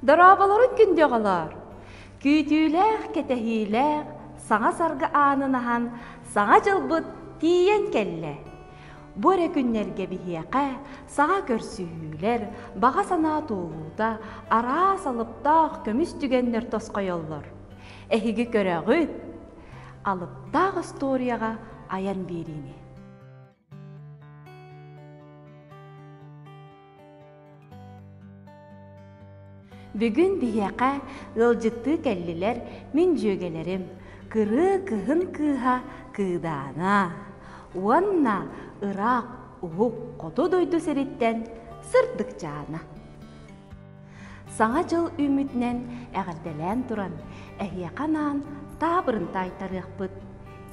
Дорооболорун күндү оҕолоор! Күүтүүлээх, кэтэһиилээх, саҥа саргы аанын аһан, саҥа дьылбыт тиийэн кэллэ. Бу эрэ күннэргэ биһиэхэ саҥа көрсүһүүлэр, баҕа санаа туолуута, араас алыптаах көмүс түгэннэр тосхойоллор. Эһиги көрөҕүт, алыптаах остуоруйаҕа айан биэриини. Бүгүн биһиэхэ ыалдьыттыы кэллилэр мин дьүөгэлэрим, кырыы кыһын кыыһа Кыыдаана уонна ыраах уһук хоту дойду сириттэн Сырдыкчаана. Саҥа дьыл үүммүтүнэн эҕэрдэлээн туран, эһиэхэ анаан таабырын таайтарыахпыт.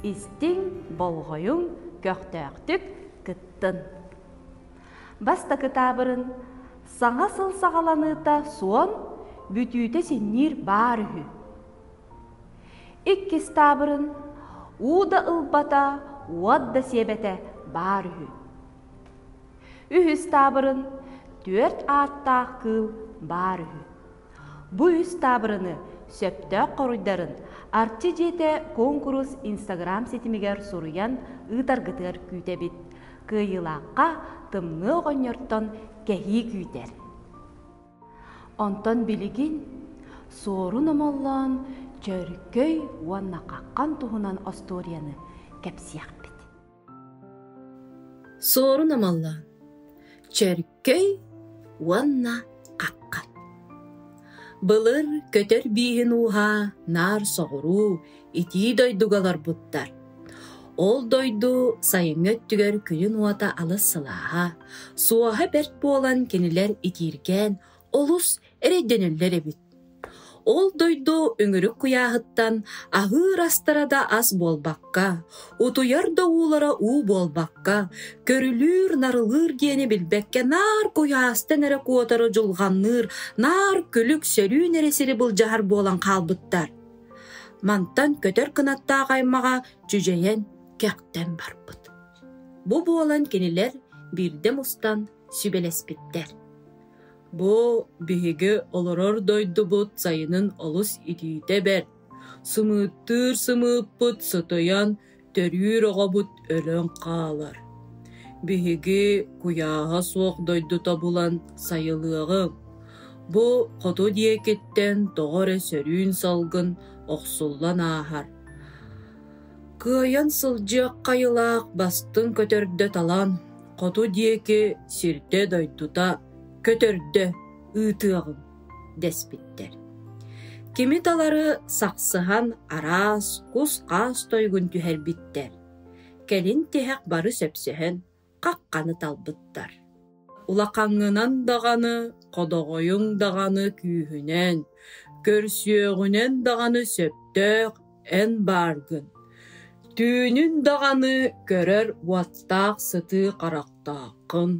Истиҥ, болҕойуҥ, көхтөөхтүк кыттын. Бастакы таабырын Саҥа сыл саҕаланыыта суон, бүтүүтэ синньиир баар үһү. Иккис таабырын Уу да ылбата, уот да сиэбэтэ баар үһү. Үһүс таабырын түөрт ааттаах кыыл баар үһү. Бу үс таабырыны сөптөөх хоруйдарын Арчы дьиэтэ куонкурус Инстаграм ситимигэр суруйан ыытаргытыгар күүтэбит. Кыайыылаахха тымныы оҕонньортон кэһии күүтэр. Онтон билигин Суорун Омоллоон Чөркөй уонна Хаххан туһунан остуоруйаны кэпсиэхпит. Суорун Омоллоон Чөркөй уонна Хаххан Былыр көтөр бииһин ууһа наар соҕуруу итии дойдуга олорбуттар. Ол дойду сайыҥҥы өттүгэр күнүн уота алыс сылааһа, суоһа бэрт буолан кинилэр итииргээн олус эрэйдэнэллэр эбит. Ол дойду өҥүрүк куйааһыттан аһыыр астара да ас буолбакка, утуйар да уулара уу буолбакка, көрүлүүр-нарылыыр диэни билбэккэ наар куйаастан эрэ куотары дьулҕанныыр, наар күлүк сөрүүн эрэ сири былдьаһар буолан хаалбыттар. Мантан көтөр кынаттаах аймаҕа дьүдьэйэн, кэхтэн барбыт. Бу буолан кинилэр биирдэ мустан сүбэлэспиттэр. Бу биһиги олорор дойдубут сайынын олус итиитэ бэрт, сымыыттыыр сымыыппыт сытыйан, төрүүр оҕобут өлөн хаалар. Биһиги куйааһа суох дойдута булан сайылыаҕыҥ. Бу хоту диэкиттэн тоҕо эрэ сөрүүн салгын охсуллан ааһар. Кыайан сылдьыах хайылаах бастыҥ көтөрдө талан, хоту диэки сирдэ-дойдута көтөрдө ыытыаҕым дэспиттэр. Кими талары сахсыһан араас кус-хаас тойугун түһэрбиттэр. Кэлин тиһэх бары сөпсөһөн хахханы талбыттар. Улахаҥҥынан даҕаны, ходоҕойуҥ даҕаны күүһүнэн, көрсүөҕүнэн даҕаны сөптөөх эн бааргын. Түүнүн даҕаны көрөр уоттаах сытыы харахтааххын.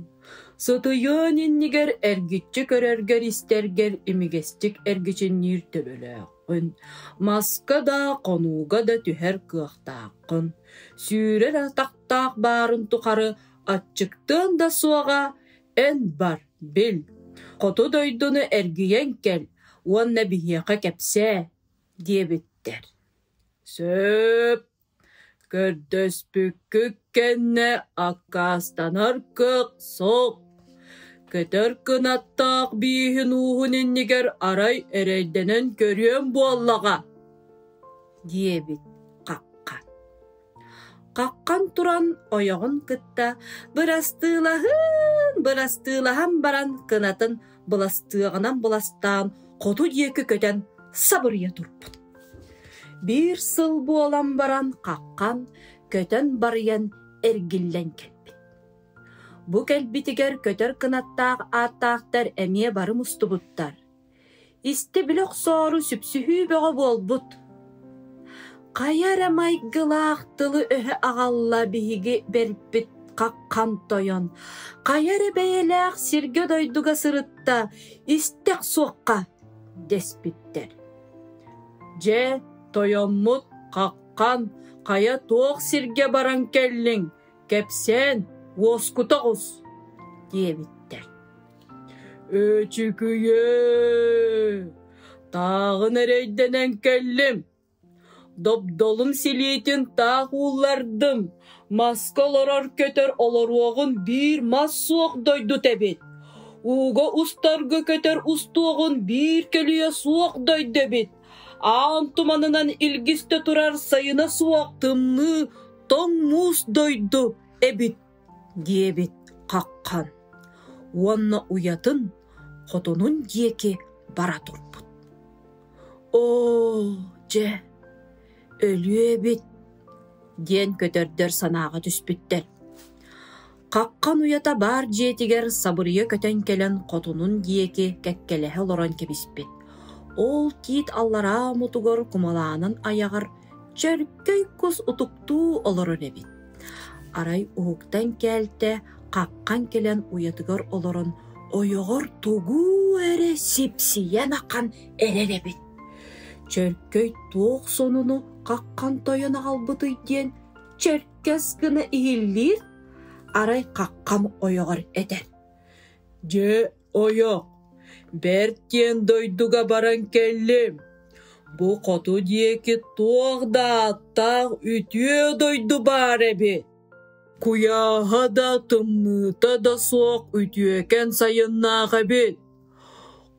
Сытыйыан иннигэр эргиччи көрөргөр-истэргэр имигэстик эргичиҥниир төбөлөөххүн, маска да, хонууга да түһэр кыахтааххын. Сүүрэр атахтаах баарын тухары аччыктыан да суоҕа, эн бар, бил, хоту дойдуну эргийэн кэл уонна биһиэхэ кэпсээ диэбиттэр. Сөп, көрдөспүккүт кэннэ аккаастанар кыах суох. Көтөр кынаттаах бииһин ууһун иннигэр арай эрэйдэнэн көрүөм буоллаҕа диэбит Хаххан. Хаххан туран ойоҕун кытта бырастыылаһын, бырастыылаһан баран кынатын быластыаҕынан быластаан хоту диэки көтөн сабырыйа турбут. Биир сыл буолан баран Хаххан көтөн барыйан эргиллэн кэлбит. Бу кэлбитигэр көтөр кынаттаах ааттаахтар эмиэ бары мустубуттар. Истэ-билэ охсоору сүпсүһүү бөҕө буолбут. Хайа эрэ майгылаах тылы-өһү аҕалла биһиги бэрпит хаххан тойон, хайа эрэ бэйэлээх сиргэ-дойдуга сырытта, истэх суохха дэспиттэр. Дьэ, тойоммут хаххан хайа туох сиргэ баран кэллиҥ, кэпсээн, уоскута оҕус диэбиттэр. Өчүкүйэ! Тааҕын эрэйдэнэн кэллим. Добдолум силиитин таах ууллардым, маска олорор көтөр олоруоҕун биир мас суох дойдута эбит. Ууга устарга көтөр устуоҕун биир көлүйэ суох дойду эбит. Аан туманынан илгистэ турар сайына суох тымныы тоҥ муус дойду эбит диэбит хаххан уонна уйатын хотунун диэки бара турбут. Оо, дьэ, өлүө эбит диэн көтөрдөр санааҕа түспүттэр. Хаххан уйата баар дьиэтигэр сабырыйа көтөн кэлэн хотунун диэки кэккэлэһэ олорон кэбиспит. Ол тиит аллараа омутугар кумалаанын айаҕар чөркөй кус утуктуу олорор эбит. Арай уһуктан кээлтэ хаххан кэлэн уйатыгар олорон ойоҕор тугу эрэ сипсийэн ахан эрэр эбит. Чөркөй туох сонуну хаххан тойон аҕалбытый диэн чөркөс гына иһиллиир, арай хаххан ойоҕор этэр: «Дьэ, ойох, бэрт диэн дойдуга баран кэллим. Бу хоту диэки туох да ааттаах үтүө дойду баар эбит. Куйааһа да, тымныыта да суох үтүөкэн сайыннаах эбит.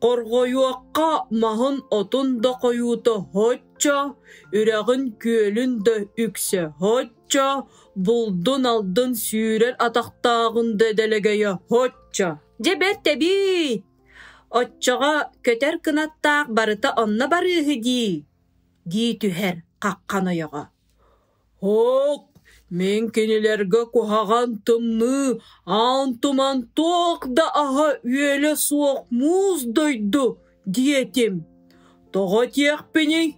Хорҕойуохха маһын-отун да хойуута соччо, үрэҕин-күөлүн да үксэ соччо, булдун-алдын сүүрэр атахтааҕын да дэлэгэйэ соччо. Дьэ бэрт эбиит! Оччоҕо көтөр кынаттаах барыта онно барыыһы дии, дии түһэр хаххан ойоҕо. Һоок, мин кинилэргэ куһаҕан тымныы, аан туман туох да аһа-үөлэ суох муус дойду диэтим. Тоҕо этиэхпиний?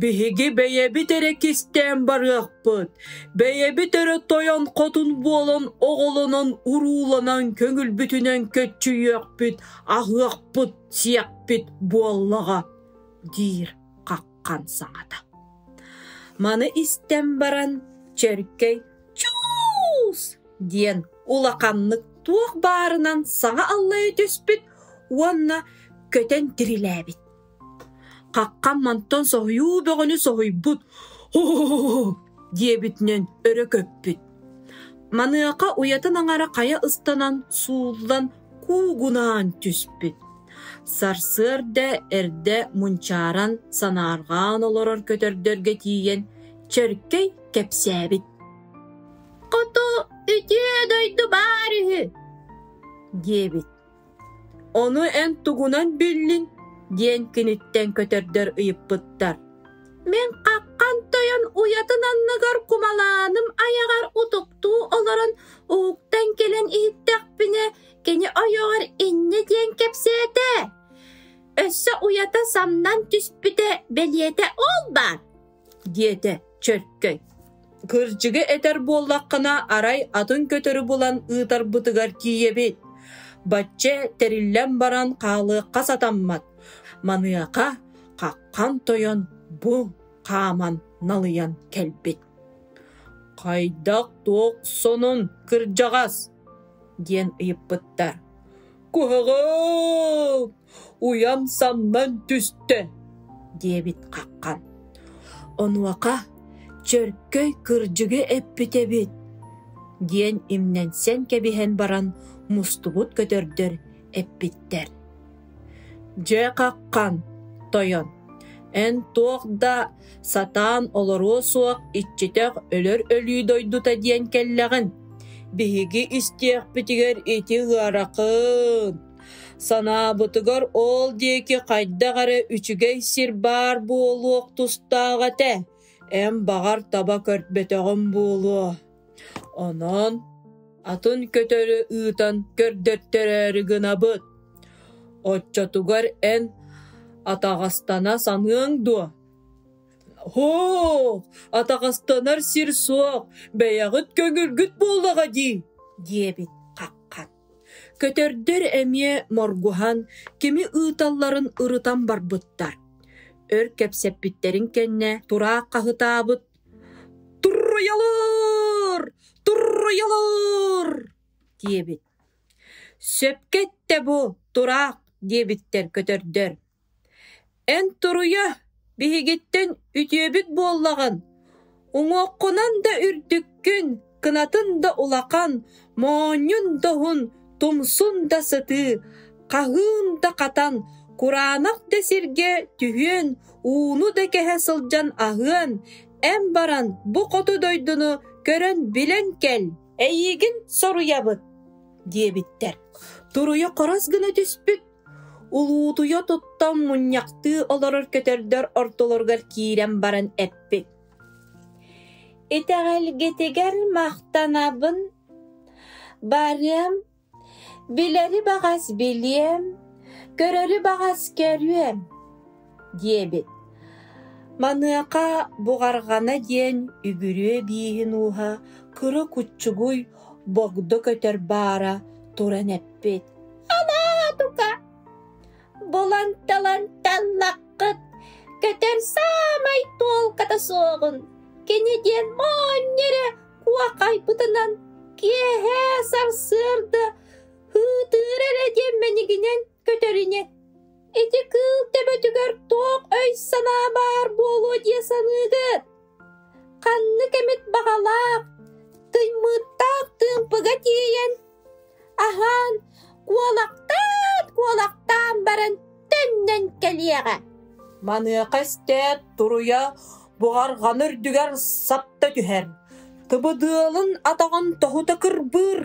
Биһиги бэйэбит эрэ кистээн барыахпыт, бэйэбит эрэ тойон-хотун буолан оҕолонон-урууланан көҥүлбүтүнэн көччүйүөхпүт, аһыахпыт-сиэхпит буоллаҕа, диир хаххан саҥата. Маны истэн баран чөркөй «Чуус!» диэн улаханнык туох баарынан саҥа аллайа түспүт уонна көтөн тирилээбит. Хаххан мантан соһуйуу бөҕөнү соһуйбут «Һу-һу-һу!» диэбитинэн өрө көппүт. Маныаха уйатын аҥара хайа ыстанан сууллан куугунаан түспүт. Сарсыарда эрдэ мунчааран санаарҕаан олорор көтөрдөргө тиийэн чөркөй кэпсээбит: «Хоту үтүө дойду баар үһү» диэбит. «Ону эн тугунан биллиҥ?» диэн киниттэн көтөрдөр ыйыппыттар. «Мин хаххан тойон уйатын анныгар кумалааным айаҕар утуктуу олорон уһуктан кэлэн иһиттэхпинэ, кини ойоҕор инньэ диэн кэпсээтэ. Өссө уйата самнан түспүтэ бэлиэтэ ол баар» диэтэ чөркөй. Кырдьыгы этэр буоллаххына, арай атын көтөрү булан ыытарбытыгар тиийэбит. Бачча тэриллэн баран хаалыахха сатаммат. Маныаха хаххан тойон бу хааман налыйан кэлбит. «Хайдах-туох сонун, кырдьаҕас?» диэн ыйыппыттар. «Куһаҕан! Уйам самнан түстэ!» диэбит хаххан. Онуоха чөркөй кырдьыгы эппит эбит диэн имнэнсэн кэбиһэн баран мустубут көтөрдөр эппиттэр. Дьэ хаххан, тойон, эн туох да сатаан олоруо суох иччитэх өлөр өлүү дойдута диэн кэллэҕин. Биһиги истиэхпитигэр ити ыарахын. Санаабытыгар ол диэки хайдах эрэ үчүгэй сир баар буолуох тустаах этэ. Эн баҕар таба көрбөтөҕүм буолуо. Онон атын көтөрү ыытан көрдөттөрөөрү гынабыт. Оччотугар эн атаҕастана саныаҥ дуо? Һоох, атаҕастанар сир суох, бэйэҕит көҥүлгүт буоллаҕа дии, диэбит хаххан. Көтөрдөр эмиэ моргуһан, кими ыыталларын ырытан барбыттар. Өр кэпсэппиттэрин кэннэ тураах хаһытаабыт «Туруйалар! Туруйалар!» диэбит. Сөпкө эттэ бу, тураах диэбиттэр көтөрдөр. Эн туруйа, биһигиттэн үтүөбүт буоллаҕын, уҥуоххунан да үрдүккүн, кынатын да улахан, моонньун да уһун, тумсун да сытыы, хаһыын да хатан, кураанах да сиргэ түһүөн, ууну да кэһэ сылдьан аһыан, эн баран бу хоту дойдуну көрөн билэн кэл, эйиигин соруйабыт диэбиттэр. Туруйа хорос гына түспүт, улуутуйа туттан мунньахтыы олорор көтөрдөр ортолоругар киирэн баран эппит: «Итэҕэлгитигэр махтанабын, барыам, билэри баҕас билиэм, көрөрү баҕас көрүөм» диэбит. Маныаха буҕарҕана диэн үгүрүө бииһин ууһа кыра куччугуй богдо көтөр баара туран эппит: «Алаа-тука, булан-талан таллаххыт, көтөр саамай туолката суоҕун, кини диэн моонньо эрэ куохайбытынан киэһэ сарсыарда һыытыыр эрэ диэн мэнигинэн көтөр ини. Ити кыыл төбөтүгэр туох өй-санаа баар буолуо дии саныыгыт? Ханнык эмит баҕалаах, тыймыыттаах тыымпыга тиийэн, аһаан, куолахтаан-куолахтаан баран төннөн кэлиэҕэ. Маныаха истээт туруйа буҕарҕаны үрдүгэр сапта түһэр, тыбыдыалын атаҕын тоһута кырбыыр.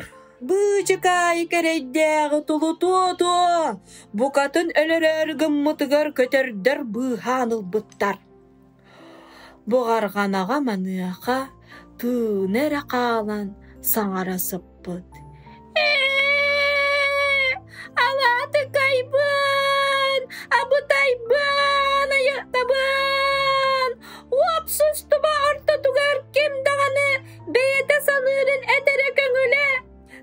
Быычыкаайык эрэйдээҕи тулутуо-туо, букатын өлөрөөрү гыммытыгар көтөрдөр быыһаан ылбыттар. Буҕарҕанаҕа маныаха тыына эрэ хаалан саҥара сыппыт: «Ээ, алаатыкайбын, абытайбын, айыктабын! Уопсустуба ортотугар ким даҕаны бэйэтэ саныырын этэрэ көҥүлэ,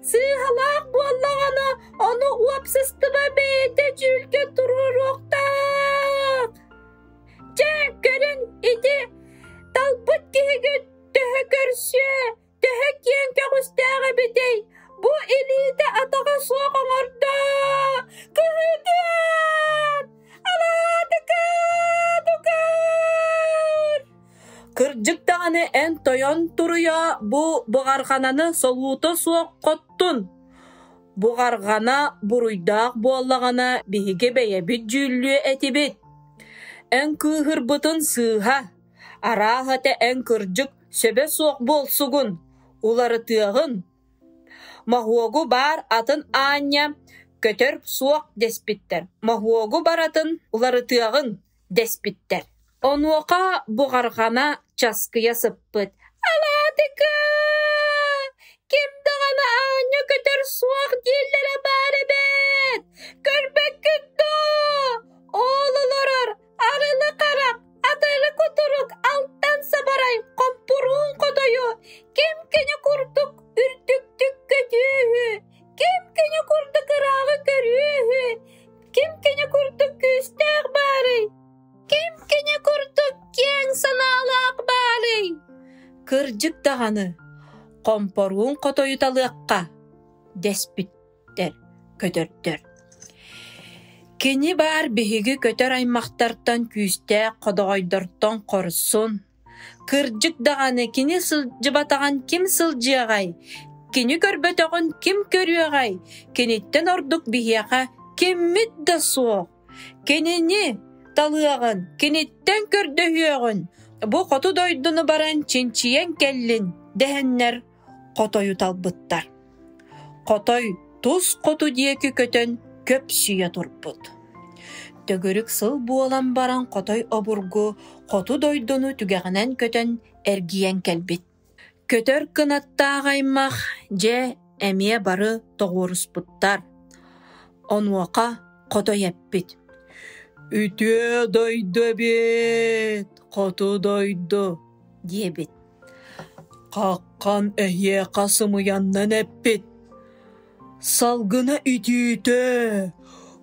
сыыһалаах буоллаҕына, ону уопсастыба бэйэтэ дьүүлгэ туруоруохтаах. Дьэ, көрүҥ ити талбыт киһигит төһө көрсүө, төһө киэҥ көҕүстээх эбитэй, бу илиитэ-атаҕа суох оҥордо! Кыһыытыан! Алаатыка! Тукар! Кырдьык даҕаны эн тойон туруйа бу буҕарҕананы солуута суох хоттун. Буҕарҕана буруйдаах буоллаҕына биһиги бэйэбит дьүүллүө этибит. Эн кыыһырбытын сыыһа, арааһата эн кырдьык сөбө суох буолсугун, уларытыаҕын. Моһуогу баар атын аанньа көтөр суох дэспиттэр, моһуогу баратын уларытыаҕын дэспиттэр. Онуоха буҕарҕана часкыйа сыппыт: «Алаатыка! Ким даҕаны аанньа көтөр суох дииллэрэ баар эбээт! Көрбөккүт дуо? Ол олорор арылы харах, атыры кутурук, алтан сабарай, хомпуруун хотойу, ким кини курдук үрдүктүк көтүө үһү, ким кини курдук ырааҕы көрүө үһү, Ким кини курдук күүстээх баарый? Ким кини курдук киэҥ санаалаах баарый? Кырдьык даҕаны, хомпоруун хотойуталыахха, дэспиттэр көтөрдөр. Кини баар биһиги көтөр аймахтартан күүстээх ходоҕойдортон хорсун, Кырдьык даҕаны кини сылдьыбатаҕын ким сылдьыаҕай, кини көрбөтөҕүн ким көрүөҕэй, киниттэн ордук биһиэхэ киммит да суох. Кинини талыаҕын, киниттэн көрдөһүөҕүн, бу хоту дойдуну баран чинчийэн кэллин дэһэннэр хотойу талбыттар. Хотой тус хоту диэки көтөн көпсүйэ турбут. Төгүрүк сыл буолан баран хотой обургу хоту дойдуну түгэҕинэн көтөн эргийэн кэлбит. Көтөр кынаттаах аймах дьэ эмиэ бары тоҕуоруспуттар. Онуоха хотой эппит: «Үтүө дойду эбит, хоту дойду» диэбит. Хаххан эһиэхэ сымыйаннан эппит: «Салгына итиитэ,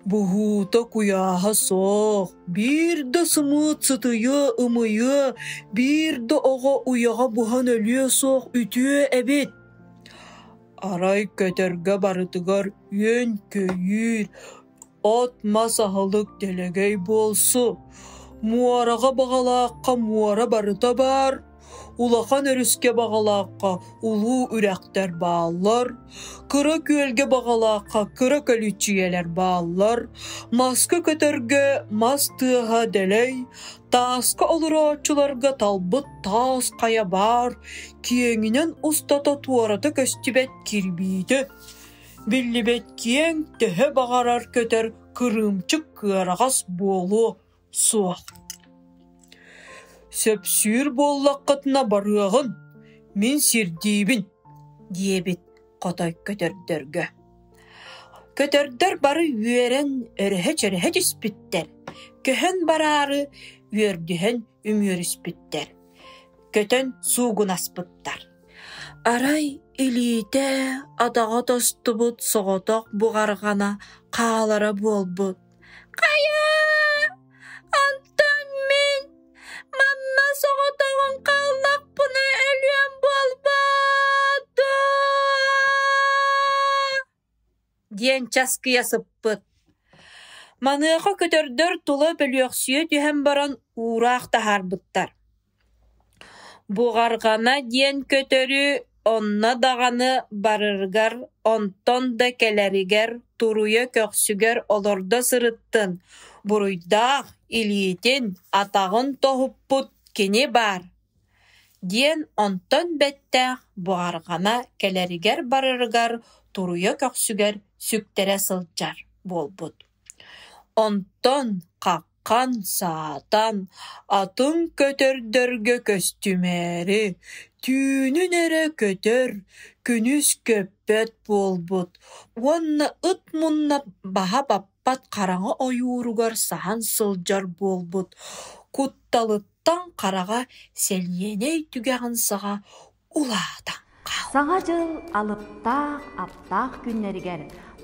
буһуута куйааһа суох, биир да сымыыт сытыйыа-ымыйыа, биир да оҕо уйаҕа буһан өлүө суох үтүө эбит. Арай көтөргө барытыгар үөн-көйүүр, от-мас аһылык дэлэгэй буолсу, муораҕа баҕалаахха муора барыта баар, улахан өрүскэ баҕалаахха улуу үрэхтэр бааллар, кыра күөлгэ баҕалаахха кыра көлүччүйэлэр бааллар, маска көтөргө мас тыаһа дэлэй, тааска олорооччуларга талбыт таас хайа баар, киэҥинэн устата туората көстүбэт кирбиитэ, биллибэт киэҥ төһө баҕарар көтөр кырыымчык кыараҕас буолуо суох. Сөпсүүр буоллаххытына барыаҕын, мин сирдиибин диэбит хотой көтөрдөргө. Көтөрдөр бары үөрэн өрөһө-чөрөһө түспүттэр, көһөн бараары үөрдүһэн үмүөрүспүттэр, көтөн суугунаспыттар. Арай илиитэ, атаҕа тостубут соҕотох буҕарҕана хаалара буолбут. Хайа, онтон мин манна соҕотоҕун хааллахпына өлүөм буолбат дуо? диэн часкыйа сыппыт. Маныаха көтөрдөр тула бөлүөхсүйэ түһэн баран уураах таһаарбыттар. Буҕарҕана диэн көтөрү онно даҕаны барарыгар, онтон да кэлэригэр туруйа көхсүгэр олордо сырыттын, буруйдаах илиитин, атаҕын тоһуппут кини баар диэн онтон бэттээх буҕарҕана кэлэригэр-барарыгар туруйа көхсүгэр сүктэрэ сылдьар буолбут. Онтон хаххан, саатан, атын көтөрдөргө көстүмээри, түүнүн эрэ көтөр, күнүс көппөт буолбут уонна ыт мунна баһа баппат хараҥа ойууругар саһан сылдьар буолбут, кутталыттан хараҕа сэлиэнэй түгэҕин саҕа улаатан хаалбыт. Саҥа дьыл алыптаах, аптаах күннэригэр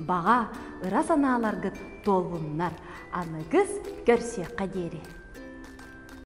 баҕа, ыра санааларгыт туоллуннар, аныгыс көрсүөххэ диэри.